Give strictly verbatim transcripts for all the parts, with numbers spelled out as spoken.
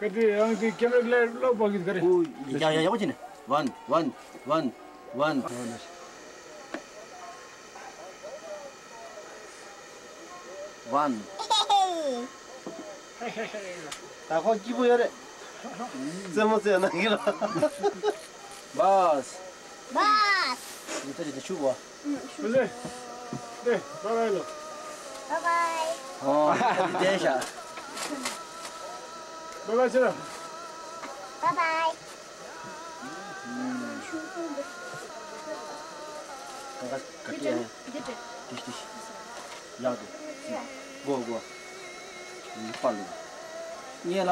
ག་དེ་ཡང་དེ་ཁྱེད་རང་ལ་ལོག་པ་གི་ག་རེ། ཡ་ཡ་ཡག་པོ་བྱས་ནས། One, one, one, one. One. ད་ཁོ་སྐྱིད་པོ་ཡོད་རེད། རྩེད་མོ་རྩེ་ན་གི་ལ། Bus. Bus. ཡིན་ད་ཅི་ད་ཆུ་བ། ཨུ་ཟེ། དེ། bye bye ལོ། Bye bye. ཨོ། དེ་ཤ། bye bye ཟེར། Bye bye. ད་ག་ག་ཏི་ཡ། ཏིཤ་ཏིཤ། ཡག་དེ། གོ་གོ། པར་ལུ། ངེ་ལ།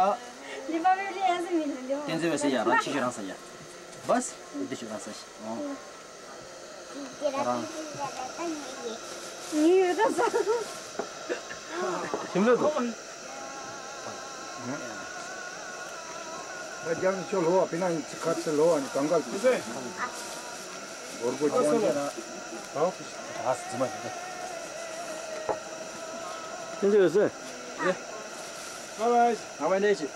ལི་པ་བེ་ལི་ཡ་ཟེར་མི་འདུག་ཏན་ཙེ་བེ་སེ་ཡ་རང་ཆི་ཤོད་རང་ས་ཡ། Bus. འདི་ཤོད་རང་ས་ཤི། ཨོ། རང་། ངའི་ཡོད་ད་ས། ཁྱིམ་ལ་འདུག་ད་རྒྱང་ཤོ་ལོ་བ་པི་ན་ཁ་ཚི་ལོ་བ་ནི་གང་ག་འདུག་འོར་གོ་ཅོང་ཅེ་ན། ཨོ། ཨ་སི་ཙི་མ་ཞིག་འདུག་ཁྱིམ་ལ་ཡོད་ས། ཨེ། ཨ་བ་ཨ་བ་ནེ་ཤི།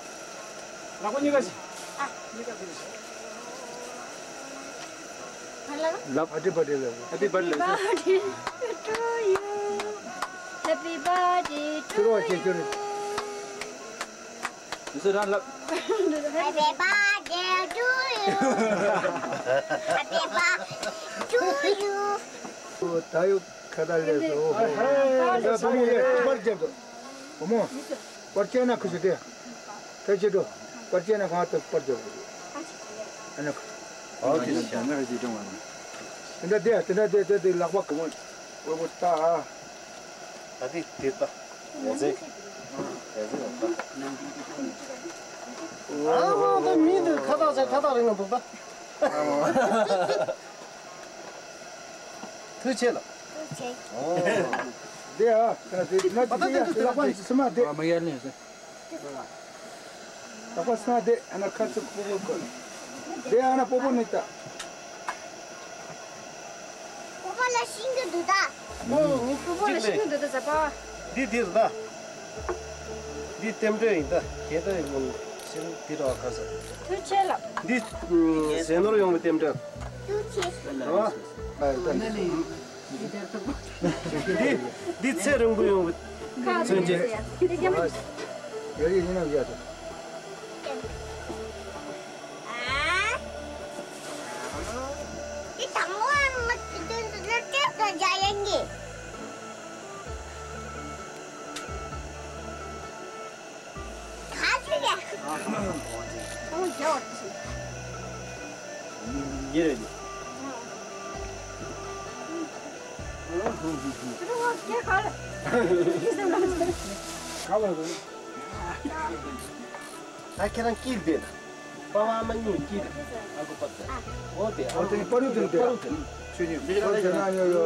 ལག་པ་གཉིས་ཀ་ཤི། ཨ། གཉིས་ཀ་ཤི། ལབ། Happy birthday ལབ། Happy birthday. Birthday to you. Happy birthday to you. ཕྱི་རོགས་བྱེད་ཕྱི་རོགས། མི་སུ་རང་ལབ། Happy birthday to you. Happy birthday to you. ད་ཡོད་ཁ་ད་ལས་སོ། ཨ་ཧེ། ད་བུ་མོ་ཡས་པར་རྒྱབ་དོ། བུ་མོ། པར་ཅན་ན་ཁུ་ཤི་དེ། ད་ཅི་འགྲོ། པར་ཅན་ན་གང་ལྟར་པར་རྒྱབ་དོ། ཨ་ནི། ཨོ་ཁེ། ཞང་ངར་ཞིག་ཀྱང་མ་ནི། དེ་འདྲ་དེ་དེ་འདྲ་དེ་དེ་དེ་ལག་པ་གོ་མོ། བུ་མོ་ལྟ་ཨ། ད་དེ་དེ་ལྟ། ཡ་ཟེ། ཡ་ཟེ་ལ་ལྟ། ཨ་ད་མི་འདི་ཁ་ཐག་ཟེར་ཁ་ཐག་རིང་ང་འདུག་ད། ཐུགས་ཆེ་ལ། ཐུགས་ཆེ། ཨོ། དེ་ཨ། དེ་ན་དེ་ལག་པ་ཡ་ལག་པ་སི་མ་དེ། ཨ་མ་ཡར་ལེན་ཟེར། ལག་པ་སི་མ་དེ་ཨ་ན་ཁ་ཚུགས་པོ་པོ་ཀོ། དེ་ཨ་ན་པོ་པོ་ནི་ད། པོ་པོ་ལ་ཤིང་གི་འདུག་ད། ཨོ། པོ་པོ་ལ་ཤིང་གི་འདུག་ད་ཟ་པ། འདི་འདིར་ད། འདི་ལྟེམ་འབྲེལ་ཡིན་ད། དེ་ད་ཡིན་ཕྱིར་འདི་ར་ཁ་ས། ཐུགས་ཆེ་ལ། འདི་ཟས་ནོར་ཡོང་བའི་ལྟེམ་འབྲེལ། ཐུགས་ཆེ། རེད་བ། འདི་འདི་ཚེ་རིང་པོ་ཡོང་བའི་མཚོན་བྱེད། ཡ་ཡི་ཡིན་ནམ་ཡ་ད། འདི་དང་པོ་ང་ཚོ་འདི་འདི་ལ་ལྟེབ་དང་རྒྱ་ཡན་གྱི། ག་ཚོད་རེད། ཨོ་རྒྱ་བ་དེ་ཉེ་རེད། ཁྱེད་རང་སྐད་ག་ལ། ག་ལ་རེད། ད་ཁྱེད་རང་སྐྱིད་དེ། པ་ཕ་ཨ་མ་གཉིས་སྐྱིད། ཨ་ཁུ་པ་ཏི། ཨོ་དེ་ཨ་ཨོ་དེ་པ་རུ་དེ་དེ་པ་རུ་དེ། ཆོས་ཉིད་པ་རུ་དེ་ན་ཡོ་ཡོ།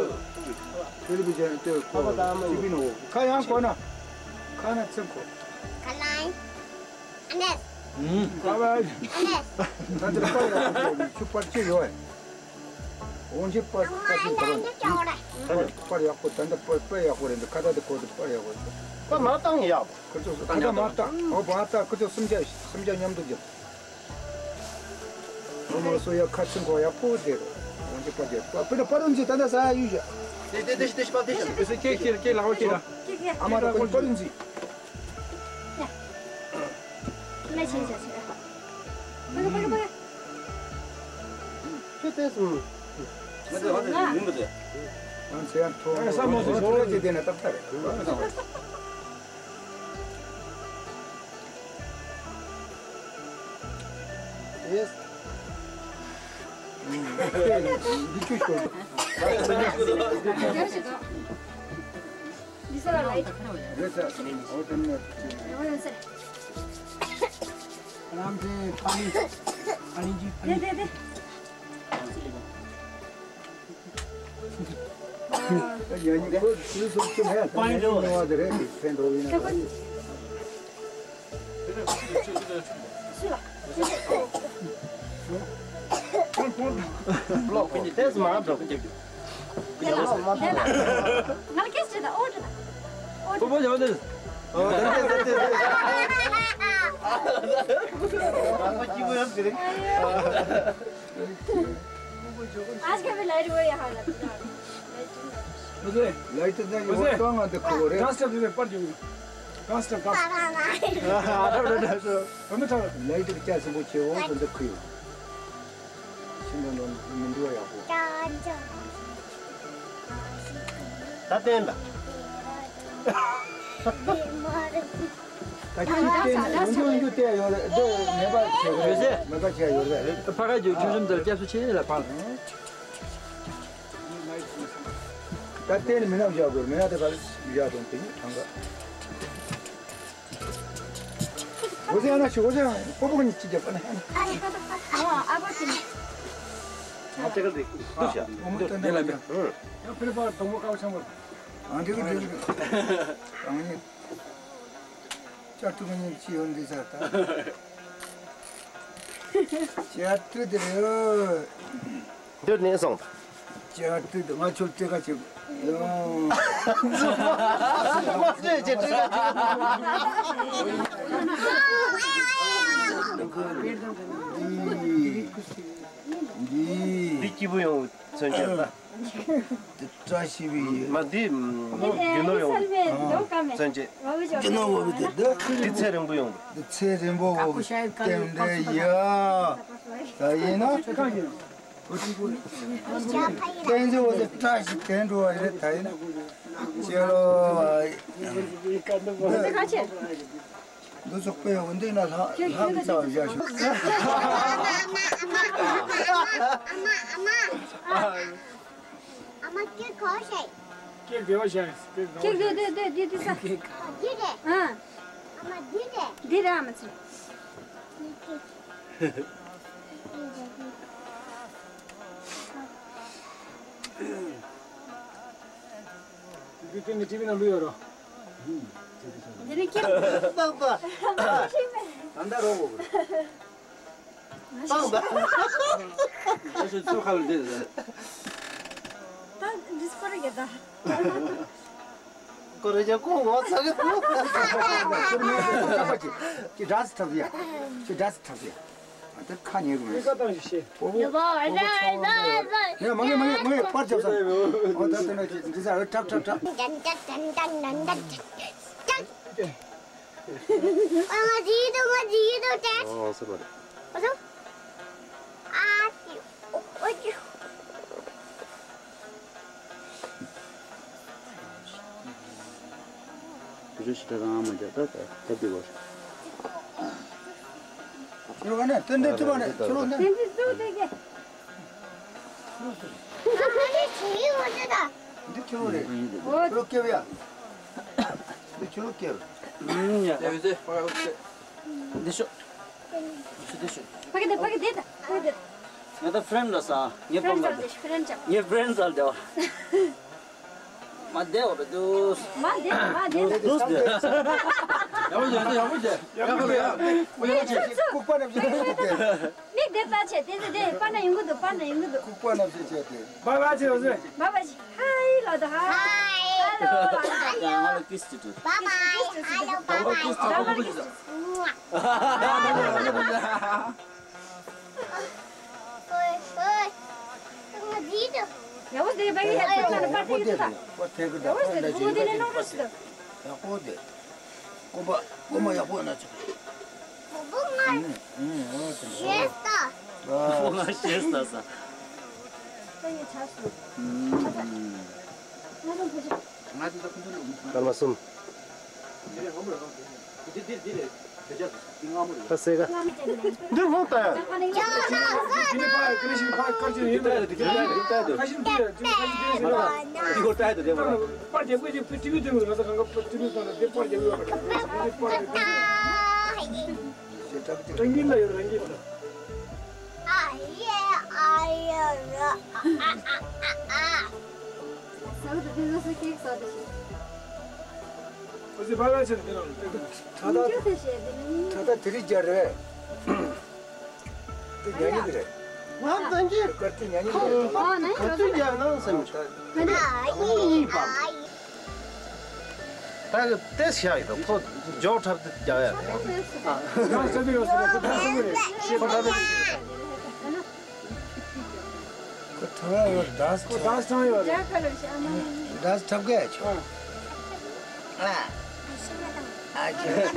ཆོས་རིག་པའི་ཆེན་དེ་ཁོ་ཅི་པི་ནོ། ཁ་ཡང་གོ་ན། ཁ་ན་ཚིག་གོ། ག་ལ་ཡིན། ཨ་ནེ། ཨུམ། ཨ་ནེ། ད་དེ་པར་ཡག་པོ་ཆུ་པར་ཅི་ཡོད། འོན་ཅི་པར་པར་ཅི་གོ། པར་ཡག་པོ་ད་འདི་པར་པར་ཡག་པོ་རེད་འདི་ཁ་ད་དེ་གོ་དེ་པར་ཡག་པོ་རེད། པར་མ་བཏང་ཡག་པོ། ཁོ་ཚོ་ཁ་ད་མ་བཏང་། འོ་པར་བཏང་ཁོ་ཚོ་སུམ་བརྒྱ་སུམ་བརྒྱ་མཉམ་དུ་རྒྱབ། ཁོ་མོ་སོ་ཡ་ཁ་ཆུང་གོ་ཡག་པོ་རེད། འོན་ཅི་པར་རྒྱབ་པ་པི་ན་པར་འོན་ཅི་ད་འདི་ས་ཡ་ཡུལ་བཞག་དེ་དེ་དེ་ཤི་དེ་ཤི་པ་དེ་ཤི། དེ་སུ་ཁྱེད་ཁྱེད་ཁྱེད་ལག་པ་ཁྱེད་ར། ཨ་མ་ར་ཁོ་པར་འོན་ཅི། ལ་ཆེན་ཆ་ཆེ། ཁྱོད་ལྟས་སོང་། ང་ཚོ་ཡང་ཐོག་ས་མོ་ཚོ་ཞོར་ལ་ཅི་དེ་ན་ཏག་ཏག་རེད། ཡེས། འདི་ཆུ་ཤོར། འདི་ས་ལ་ལ་ཡི། རེད་ས། འོ་དེ་ནས། རམ་ཟེ་ཕ་ལི། ཕ་ལི་ཇི་ཕ་ལི། དེ་དེ་དེ། ཡ་ནི་ཁོ་སུ་སུ་ཅི་མེད། ཕ་ལི་ཇི་ནི་བ་དེ་རེད། ཕན་ཐོགས་ཡིན་ན། ལོག་ཀུན་གྱི་ཏེས་མ་འགྲོ་ཀུན་གྱི། ང་ལ་ཁེས་ཅི་ད་ཨོ་ཅི་ད། ཨོ་ཅི། པོ་པོ་ཡོད་དེ། ཨོ་ད་དེ་དེ་དེ། आज का भी लाइट वही यहाँ लग रहा है। लाइट तो नहीं, वो तो वहाँ देखो रे। डांस स्टेप दे, पर जो। Dance step, dance. लाइट क्या से वो छे, वो तो देखो। ད་བསྟན་ད། ད་ཅི་བསྟན་ཡོང་རྒྱུ་ཡོང་རྒྱུ་བལྟས་ཡོད་རེད། འདི་མེད་པ་བྱས་རེད། མེད་པ་བྱས་ཡོད་རེད། ཕ་ག་རྒྱུ་ཆུང་ཆུང་དེར་སྐྱབས་སུ་མཆི་ལ་ཕར། ད་བསྟན་མི་ནག་བཞག་དགོས། མི་ནག་དེ་ཕར་བཞག་དང་དེ་ཉིད་གང་ག་འོ་ཟེ་ཨ་ན་ཤི་འོ་ཟེ་ཨ་ཀོ་པོ་གཉིས་ཅི་རྒྱབ་ཨ་ན་ཨ་ཨ་པོ་ཅི་ནི་ཨ་ཏེ་ག་ལེ་ཏུ་ཤ་འོ་མོ་ཏན་ཏན་ལ་ཡ་ཕེ་ལ་པ་དོ་མོ་ཀའོ་ཆང་མོ་ཨ་འདི་གི་འདི་གི་ཨ་ནི་ཅར་ཏུ་གི་ཉིན་ཅི་ཡོང་འདི་ཟ་ད་ཅར་ཏུ་དེ་རེད། འདིར་ནས་སོང་། ཅི་ཡང་དུས་དུ་ང་ཚོར་སྤྲད་ཁ་བྱེད་དགོས། ཡང་། ང་ཚོས་ཅི་སྤྲད་ཁ་བྱེད་དགོས། འདི་སྐྱིད་པོ་ཡོང་མཚོན་ཆེད་ལ། འདི་བཀྲ་ཤིས་པའི་ཡོད། མ་འདི་རྒྱུ་ནོར་ཡོང་མཚོན་ཆེད། རྒྱུ་ནོར་འོ་བི་དེ་འདི། འདི་ཚེ་རིང་པོ་ཡོང་། འདི་ཚེ་རིང་པོ་འོ་བི་སྟེང་འདི་ཡ། ད་ཡིན་ན། བསྟན་འཛིན་འོ་དེ་བཀྲ་ཤིས་དོན་འགྲུབ་པ་རེད། ད་ཡིན་ན་ཅེ་ལོ། འདི་ཚོགས་པའི་འོ་འདི་ན་ལྷ་ལྷ་གི་རྩ་བ་བཞག་ཤོག་ཨ་མ་ཨ་མ། ཨ་མ་སྐད་གོ་ཤེས། སྐད་བདེ་བ་ཤེས། སྐད་བདེ་བ་ཤེས། སྐད་བདེ་བདེ་བདེ་བདེ་ས། འདི་རེད། ཨ། ཨ་མ་འདི་རེད། འདི་རེད་ཨ་མ་ཚེ། འདི་སྟེང་གི་ཊི་ཝི་ནང་བླུགས་ཡོད་རོ། འདི་ནི་ཁྱེད། ཏག་ཏག་ད་ལྟ་རོ་གོ། ཏག་ཏག་ད་ཞུ་ཚུར་ཁ་ལ་འདི་རེད། ད་འདི་སྐོར་རེ་ག་ད། ཀོ་རེ་ཇ་ཀོ་ངོ་ཚ་གི། ཅི་འདྲ་སི་ཐབས་ཡ། ཅི་འདྲ་སི་ཐབས་ཡ། ཨ་ད་ཁ་ཉེ་རུ་མེད། ཀ་ཏང་ཞིག་ཤེས། ཡ་མ་ངེ་མ་ངེ་མ་ངེ་པར་ཅབ་ས། ཨོ་ད་ད་ན་ཅི་འདི་ས་ཨ་ཏྲག་ཏྲག་ཏྲག་ཨ་ང་ཇི་དུ་ང་ཇི་དུ་ཏེ། ཨོ་སོ་ར། ཨ་ཏི་ཨོ་ཨོ་ཅི། དུ་ཞི་ཏ་རང་མ་རྒྱག་ད་ད་དེ་བར། ཁྱོད་ལ་ནས་ཏན་ཏན་ཐུབ་པ་ནས་ཁྱོད་ལ་ནས། ཏན་ཏན་ཐུབ་ཏེ་གེ། ཨ་ནི་ཆི་ཡི་འོ་ཅི་ད། འདི་ཁྱོད་རེད། ཁྱོད་སྐྱེ་བ་ཡ། འདི་ཁྱོད་སྐྱེ་བ། ཡ་ཡོད་ཟེ། འདི་ཤོག་ཕ་གི་དེ་ཕ་གི་དེ་ད་ཕ་གི་དེ། ང་ད་ཕྲེན་ལ་ས་ངའི་ཕྲེན་པང་ཙལ་ཀ་དེ་ཕྲེན་ཙལ། ངའི་ཕྲེན་ཙལ་དེ་བ། མ་བདེ་བ་རེད་དུས། མ་བདེ་མ་བདེ། དུས་དེ། ཡག་པོ་བྱས་ཡག་པོ་བྱས། ཡག་པོ་ཡག་པོ་ཡག་པོ་བྱས། ལྐུགས་པ་རྣམས་ཤེས་ལྐུགས་ཏེ། མིག་དེ་ལྟ་བྱས་དེ་ཚོ་དེ་པ་ན་ཡོང་གི་འདུག་པ་ན་ཡོང་གི་འདུག་ལྐུགས་པ་རྣམས་ཤེས་བྱས་ཏེ། བ་བ་བྱས་བ་བྱས། བ་བ་བྱས། ཧའི་ལོ་དོ་ཧ། ཧའི་ལོ་ལ། ཡང་ང་ལ་ཀིས་ཅིག་སྤྲད། བ་བ་ཧའི་ལོ་བ་བ་ཧའི། ཧའི་ལོ་བ་བ་ཧའི། ཧོའི་ཧོའི། ང་འདི་དུ། ཡ་བོ་དེ་བ་གི་ཡ་ཐོག་ལ་པར་ཐེག་གི་འདུག་ད། པར་ཐེག་གི་འདུག་ཡ་བོ་དེ་ལུག་དེ་ནས་ནོར་ར་སི་དུ། ཡག་པོ་དེ། ཀོ་པ་ཀོ་མ་ཡག་པོ་ན་ཅིག་ཀོ་པ་ང་ཨུ་ཨུ་ཨོ་དེ་ཤེས་ད། ཨ་ང་ཤེས་ད་ས། ད་ཡི་ཆ་སུ། ཨུ་ང་རང་བུ་ཆ། སྐར་མ་གསུམ། ད་སེ་ག་འདི་ཧོ་ད། འདི་ཧོ་ད་ཡ། འདི་ཧོ་ད་ཡ་དེ་རེད་བ། རང་གི་ལ་ཡོད་རང་གི་ལ། ཨ་ཡེ་ཨ་ཡེ་ར་ཨ་ཨ་ཨ་ཨ། ཟ་གི་འདུག་དེ་ཚོ་སུ་ཁེག་ཟ་དེ་ཤེས། ཨོ་ཙི་བ་ལ་ཆེ་དེ་རང་དེ་དེ། ཁྲ་ད་ཁྲ་ད་དེ་རིགས་རྒྱ་རེད། དེ་རྒྱ་ཡིག་རེད། ང་ད་གི་དཀར་ཏི་རྒྱ་ཡིག་རེད། ཨ་ནི་ག་ཚོད་རྒྱ་ནང་སེམས་ཆོག་ཨ་ཡེ་ཨ་ཡེ། ད་གི་ཏེ་ཤ་ཡི་དང་ཁོ་འཇོག་འཁྲབ་ཏེ་རྒྱག་ཡ་རེད། ཡང་ཟེར་གི་ཡོད་ཟེར་ཁོ་ད་ཟེར་གི་རེད། ཁོ་ད་ཟེར་གི་རེད། ཁོ་ཐོ་ར་ཡོད་ཌཱས་ཁོ་ཌཱས་ཐང་ཡོད་རེད། ཌཱས་འཁྲབ་གི་ཡ་ཆོ། ཨ། ཨ་ཆེ། ཨ་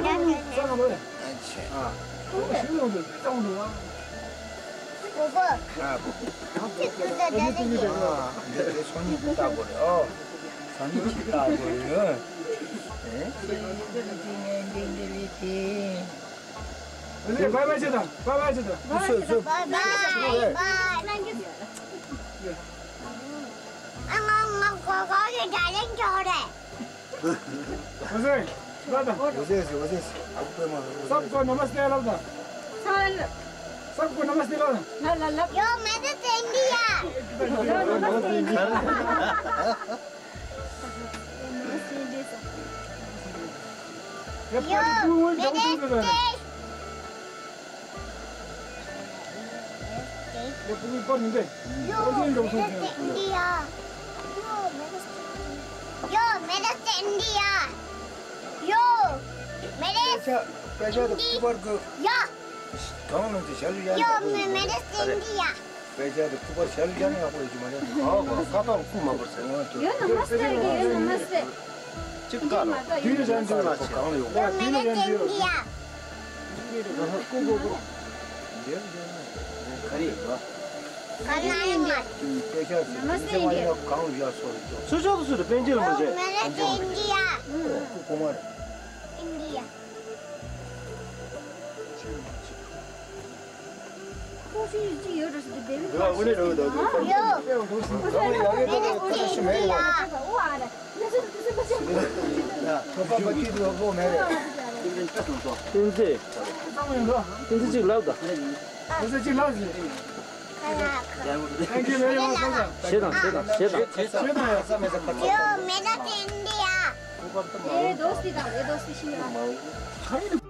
ཆེ། ཨ། ཨ། འདི་འདི་སོ་གཉིས་ཀྱི་ལྟ་དགོས་རེད། ཨོ། སོ་གཉིས་ཀྱི་ལྟ་དགོས་རེད། ཨོ། ཨེ། འདི་འདི་འདི་འདི་འདི་འདི། ཨ་ནི་བྷའི་བྷའི་བྱེད་དང་། བྷའི་བྷའི་བྱེད་དང་། བྷའི་བྷའི། བྷའི་བྷའི། ཨ། ང་ང་གོ་གོ་གི་དྲ་ལན་འཇོག་རེད། वैसे, दादा। वैसे, वैसे, वैसे। आपको मारो। सबको नमस्ते, लव दा। सबको नमस्ते, लव दा। ला, ला, ला। यो, मैं तो चंडी है। यो, नमस्ते, इंडिया। नमस्ते, इंडिया। ये यो, पानी तू मैं वही तो जाऊँ, तू तो जाना। ये पूरी पर नहीं दे। यो, मेरे से इंडिया। यो, मेरे से इंडिया। यो, मेरे से इंडिया। यो, मेरे से इंडिया। यो, मे- मेरे से इंडिया। यो, नमस्ते, यो, नमस्ते। चिक्का रो। यो, मेरे से इंडिया। नमस्ते, इंडिया। सुचो तो सुचो, पेंसिल मुझे। मेरे से इंडिया। कुमार। इंडिया। यो। मेरे से इंडिया। पेंसिल। पेंसिल चिक लाओ दा। Thank you very much, दादा। शेर दादा, शेर दादा, शेर दादा। यो, मेरा इंडिया। ये दोस्ती दा, ये दोस्ती शी।